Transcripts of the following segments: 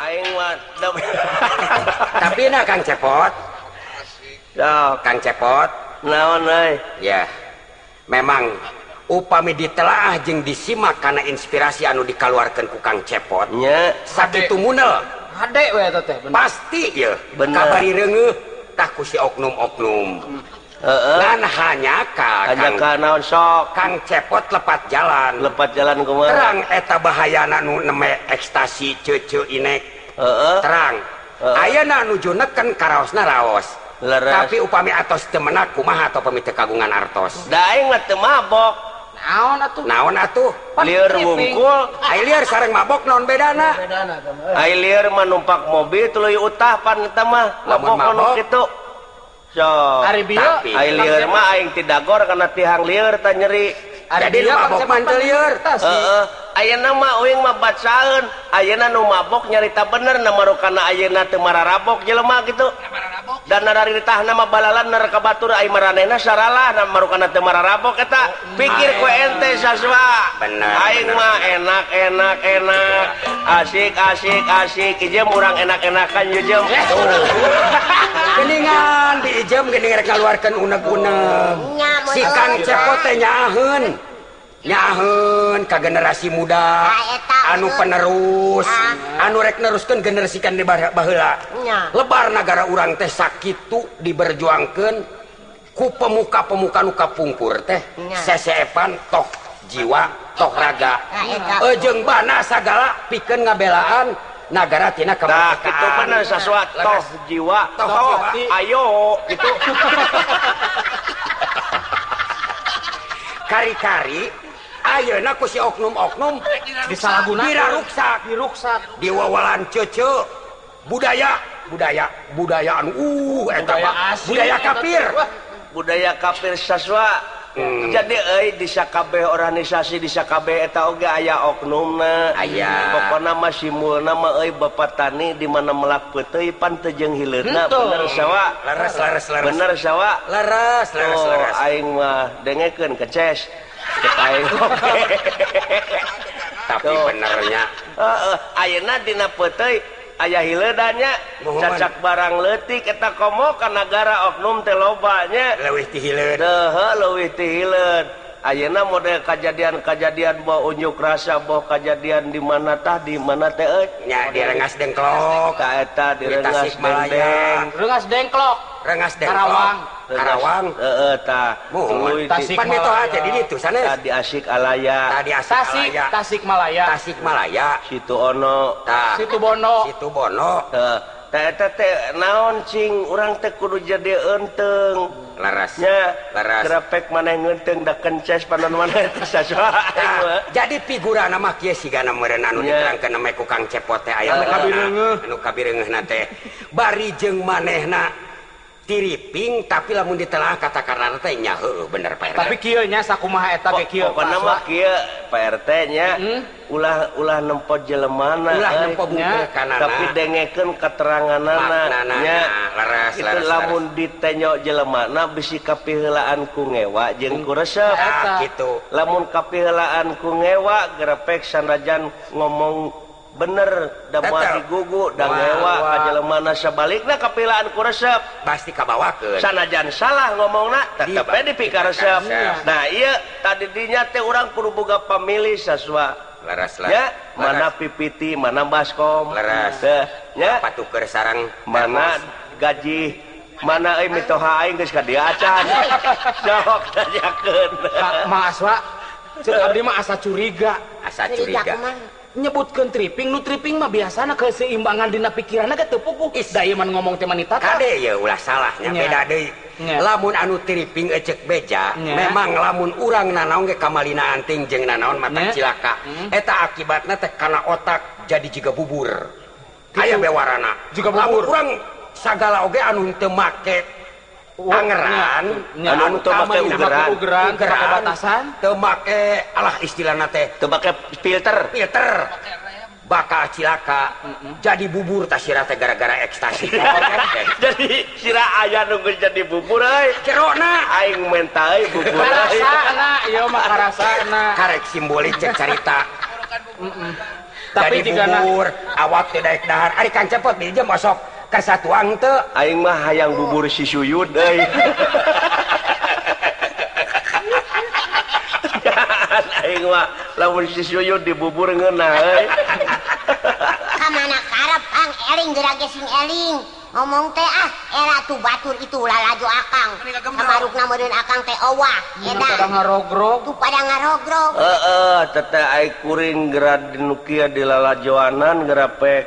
Aing mah Tapi nah, Kang Cepot. Sok. Kang Cepot. Naon euy? Ya, memang upami ditelaah jeung disimak karena inspirasi anu dikaluarkeun ku Kang Cepot sakitu munel. Hade we eta teh, bener. Pasti ya. Bener. Kabari reungeuh tah ku si oknum-oknum. Ngan hanya ka Hanya Kang, ka naon sok? Kang Cepot lepat jalan. Lepat jalan kumaha? Terang eta bahayana nu neme ekstasi cece inek. Terang. Ayeuna nuju neken karaosna raos. Tapi upami atos teu menak kumaha atau pami teu kagungan artos? Da aing mah teu mabok. Naon atuh? Naon atuh? Pan Lieur tripping. wungkul. Ai lieur sareng mabok naon bedana? Bedana teh mah. Ai lieur mah numpak mobil tuluy utah pan eta mah. Lamun Mabok nu mabok. kitu. Sok. Ari bieu. Tapi- Ai lieur mah aing ti dagor kana tihang lieur tah nyeri. Ari Jadi bieu nu Kang mabok Cepot mah teu lieur. tah sih. Heeh. Ayeuna mah uing mah bacaeun, ayeuna nu mabok nyarita bener na marukana ayeuna teu mararabok jelema gitu. Dan nararitahna mah balalan nar ka batur ai maranehna saralah na marukana teu mararabok eta. Pikir ku ente saswa. Bener, Aing bener. mah enak enak enak. Asik asik asik. Ijem urang enak-enakan ye jem. Geningan di ijem geuning rek ngaluarkeun uneg-uneg. Nya, Si Kang Cepot teh nyaaheun. Nyaaheun ka generasi muda. Ah, eta. Anu penerus, anu rek neruskeun generasi kan di baheula. Lebar nagara urang teh sakitu diberjuangkeun ku pemuka-pemuka nu kapungkur teh. Seseepan toh jiwa, toh raga. Nah, eta. Jeung bana sagala pikeun ngabelaan nagara tina Nah, kemerdekaan. kitu bener saswa toh jiwa, Toh toh jiwa. Ayo gitu. Kari-kari ayeuna ku si oknum-oknum Disalahgunakeun. Diraruksak. Diruksak. Diwawalan cece budaya budaya budaya anu eta Budaya mah asing, budaya eta kafir. teh. Wah. Budaya kafir saswa. Jadi euy di sakabeh organisasi di sakabeh eta oge aya oknumna. Aya. Pokona mah simulna mah euy bapak tani di mana melak peuteuy pan teu jeung hileudna. Henteu. Bener sawa. Leres leres leres. Bener sawa. Leres leres Oh, leres. aing mah dengekeun keces. Cek aing oge. Tapi Tuh. benernya. Heeh, ayeuna dina peuteuy aya hileudannya. Mohon. Cacak barang leutik eta komo ka nagara oknum teh loba nya. Leuwih ti hileud. Teuh leuwih ti hileud. Ayeuna model kajadian-kajadian boh unjuk rasa boh kajadian di mana tah di mana teh euy. Nya di Rengas Dengklok. Ka eta di Di Rengas Tasikmalaya. Dengdeng. Rengas Dengklok. Rengas Dengklok. Karawang. Karawang. Heeh tah. Mohon. Tuluy di- Tasik. Pan mitoha teh di ditu sanes. Tadi Asik Alaya. Tadi Asik Tasik, Alaya. Tasikmalaya. Tasikmalaya. Situ Ono. Tah. Situ Bono. Situ Bono. Tah, tah eta teh naon cing urang teh kudu jadi eunteng. Leres. Nya, Leres. grapek maneh ngeunteung da kences panon maneh teh sasua aing Nah, mah. jadi figura nama kieu sigana meureun anu Nya. diterangkeun namanya ku Kang Cepot teh aya Anu benerna. kabireungeuh. Anu kabireungeuhna teh bari jeung manehna tiriping tapi lamun ditelaah kata karena teh nya heueuh bener Pak RT. Tapi kieu nya sakumaha eta ge kieu. Pokona Pak mah Aswa. kieu Pak RT nya ulah ulah nempo jelemana Ulah euy. nempo bungkul kanana. Tapi dengekeun keteranganana Maknana, nya. leres, Itu leres, lamun ditenyo jelemana bisi kapiheulaan ku ngewa jeung ku resep. Tah, kitu. Lamun kapiheulaan ku ngewa grepek sanajan ngomong bener da moal Tetep. digugu da Moal. ngewa ka jelemana sabalikna kapiheulaan ku resep. Pasti kabawakeun. Sanajan salah ngomongna tetep we dipikaresep. Dipikaresep. Nah ieu tadi dinya teh urang kudu boga pamilih sasua. Leres leres. Ya, mana PPT, mana baskom. Leres. Teh, nya Patuker sarang mana gaji, mana euy mitoha aing geus ka dieu acan. Sok tanyakeun. Kak Mang Aswa, ceuk abdi mah asa curiga. Asa Curiga curiga. kumaha? Nyebutkeun tripping, nu tripping mah biasana keseimbangan dina pikiranna ge teu puguh. Da ieu mah ngomong teh manita. Kade ye ulah salahnya Nya. beda deui. Nya. Lamun anu tripping ecek beja, Nya. memang lamun urang nanaon ge kamalina anting jeung nanaon mata Nya. cilaka. Eta akibatna teh kana otak jadi jiga bubur. Aya bewarana. Jiga Lamun bubur. urang sagala oge anu teu make angeran, Nya. Anu teu make kamalina- ugeran. Ugeran, teu make batasan. teu make alah istilahna teh Teu make filter. filter. Bakal cilaka. Jadi bubur tah sirah teh gara-gara ekstasi. Jadi sira aya nu geus jadi bubur euy. Cerona Aing menta euy bubur euy. Karasana, ieu mah karasana. Karek simbolik cek carita. Tapi jadi bubur awak teu daek dahar. Ari Kang Cepot di jam osok kasatuang teu. Aing mah hayang bubur si Suyud euy. Aing mah lamun si Suyud dibubur ngeunah euy. Ka mana karep Kang eling geura ge sing eling. Ngomong teh ah era tuh batur itu lalajo akang. Samarukna meureun akang teh owah edan. Pada ngarogrog. Tuh pada ngarogrog. Heeh, teteh ai kuring geura di nu kieu di lalajoanan geura pek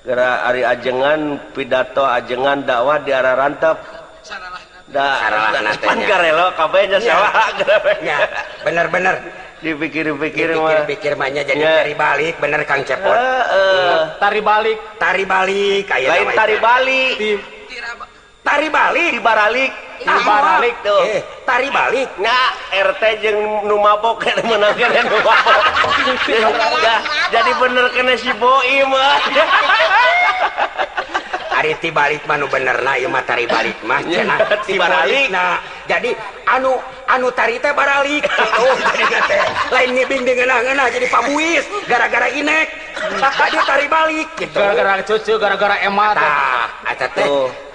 geura ari ajengan pidato ajengan dakwah di arah rantep. Saralahna teh. Pan karelo kabeh nya salah. Ya, bener-bener dipikir-pikir mah. Dipikir-pikir mah nya jadi tari balik bener Kang Cepot. Heeh. Tari balik, tari balik aya lain tari balik. Tari balik, dibaralik, dibaralik tuh. Tari balik. Nya RT jeung nu mabok meunang keneh nu mabok. Jadi bener kena si Boim. Ari ti balik mah nu benerna ieu mah tari balik mah cenah ti baralik. Nah, jadi anu tari teh baralik gitu jadi teh. Lain ngibing dengeunah-ngeunah jadi pabuis gara-gara inek. Tadi tari balik gitu. Gara-gara cucu, gara-gara emat. Tah, eta teh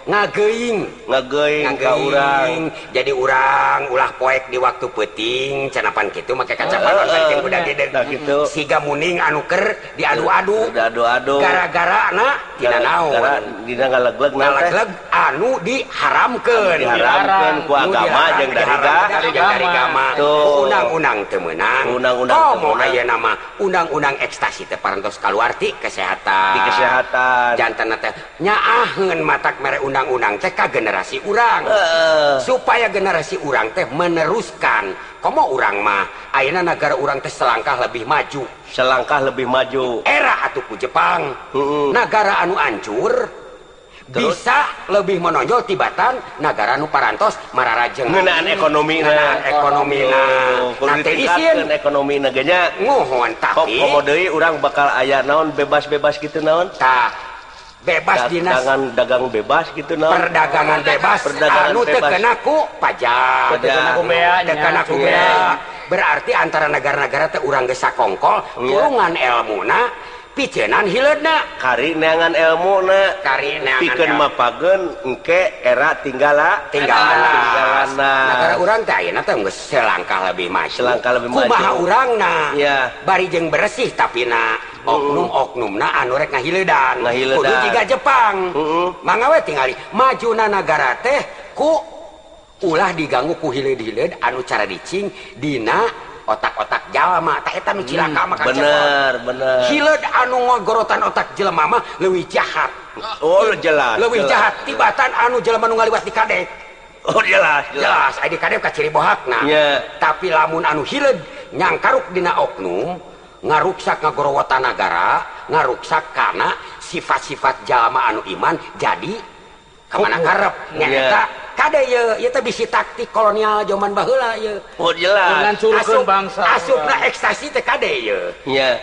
ngageuing, ngageuing ka urang. Jadi urang ulah poek di waktu peuting canapan kitu make kacapan penting budak gede. Gitu. Siga muning anu ker diadu-adu. Diadu-adu. Gara-gara na tina naon? Dina ngalegleg ngalegleg anu diharamkeun. Diharamkeun ku agama jeung dari agama. Undang-undang teu meunang. Undang-undang komo ayeuna mah undang-undang ekstasi teh parantos kaluar ti kesehatan. Di kesehatan. Janten teh nyaaheun matak mere undang-undang teh ka generasi urang. Supaya generasi urang teh meneruskan. Komo urang mah ayeuna nagara urang teh selangkah lebih maju. Selangkah lebih maju. Era atuh ku Jepang. Nagara anu hancur bisa lebih menonjol tibatan nagara nu parantos mararajeng. Ngeunaan ekonomina. Ekonomina. Kudu ditingkatkeun ekonomina ge nya. Nuhun tapi komo deui urang bakal aya naon bebas-bebas kitu naon? Tah. Bebas dinas dagang bebas gitu naon? Perdagangan bebas anu teu kena ku pajak. Teu kena ku bea. Teu kena ku bea. Berarti antara negara-negara teh urang geus sakongkol tulungan elmuna piceunan hileudna. Kari neangan elmuna. Kari neangan. Pikeun mapageun engke era tinggalana. Nagara urang teh ayeuna teh geus selangkah lebih maju. Selangkah lebih maju. Kumaha urangna? Bari jeung beresih tapi na oknum-oknumna anu rek ngahileudan. Kudu jiga Jepang. Mangga we tingali majuna nagara teh ku ulah diganggu ku hileud-hileud anu cara dicing dina otak-otak jalma tah eta nu cilaka mah Kang Cepot. Bener, bener. Hileud anu ngogorotan otak jelema mah leuwih jahat. Oh, jelas. Leuwih jahat tibatan anu jelema nu ngaliwat di kadek. Oh, jelas, jelas. Jelas, aya di kadek ka ciri bohakna. Tapi lamun anu hileud nyangkaruk dina oknum ngaruksak ngagorowatan nagara, ngaruksak kana sifat-sifat jalma anu iman jadi kamana karep nyaeta kade ieu ieu teh bisi taktik kolonial zaman baheula ieu. Oh jelas. Ngancurkeun bangsa. Asupna ekstasi teh kade ieu.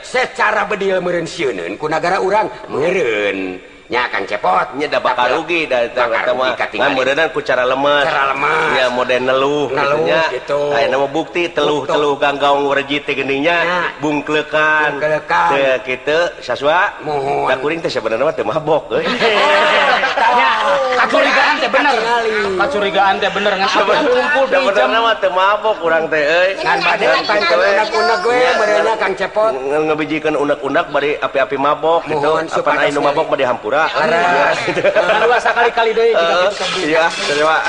Secara bedil meureun sieuneun ku nagara urang meureun. Nya Kang Cepot nya da bakal rugi da eta mah. Ngan meureunnan ku cara lemes. Cara lemes. Nya mode neluh gitu nya. Ayeuna mah bukti teluh-teluh ganggaung werji teh geuning nya bungkleukan. Teu kitu sasua. Da kuring teh sabenerna mah teu mabok euy. Nya kacurigaan teh bener. Kacurigaan teh bener ngan kumpul di jam mah teu mabok urang teh euy. Ngan bade unek-unek we meureunna Kang Cepot. Ngabijikeun unek-unek bari api-api mabok gitu. Apan aya nu mabok mah dihampura. Laras. Kan ulah sakali-kali deui jika kitu. Iya, terima.